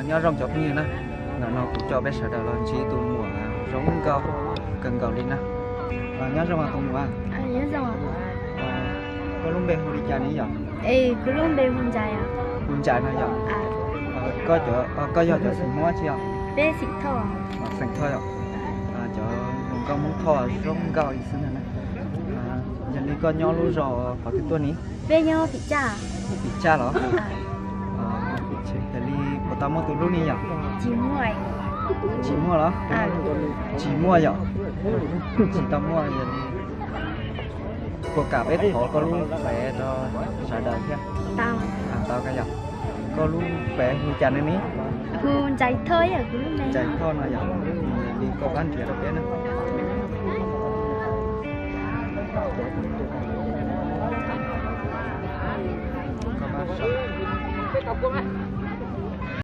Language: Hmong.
Nyob zoo cov phooj ywg na, ntawm no kuv coj peb sawv daws los ntsib tus muam zoo nkauj kawg nkaus li na. Nyob zoo tus muam. Koj lub npe hu li cas ne yom? Hu Ntsais no yom? Koj yog cov xeem Hmoob tsi yom? Xeem Thoj yom? Cov hluas nkauj Hmoob Thoj zoo nkauj li xwb ntag na. Yog li koj nyob lub zos qhov twg tuaj ne? Tim Tsaj los? Yog li puas tau muaj tus hlub ne yom? Tsis muaj los? Tsis muaj yom? Tsis tau muaj, yog li puas kam peb thov koj lub npe rau sawv daws thiab? Tau koj yom. Koj lub npe hu cas ne? Ntsais Thoj no yom? Yog li koj pab nrhiav rau peb na. Koj pab sau.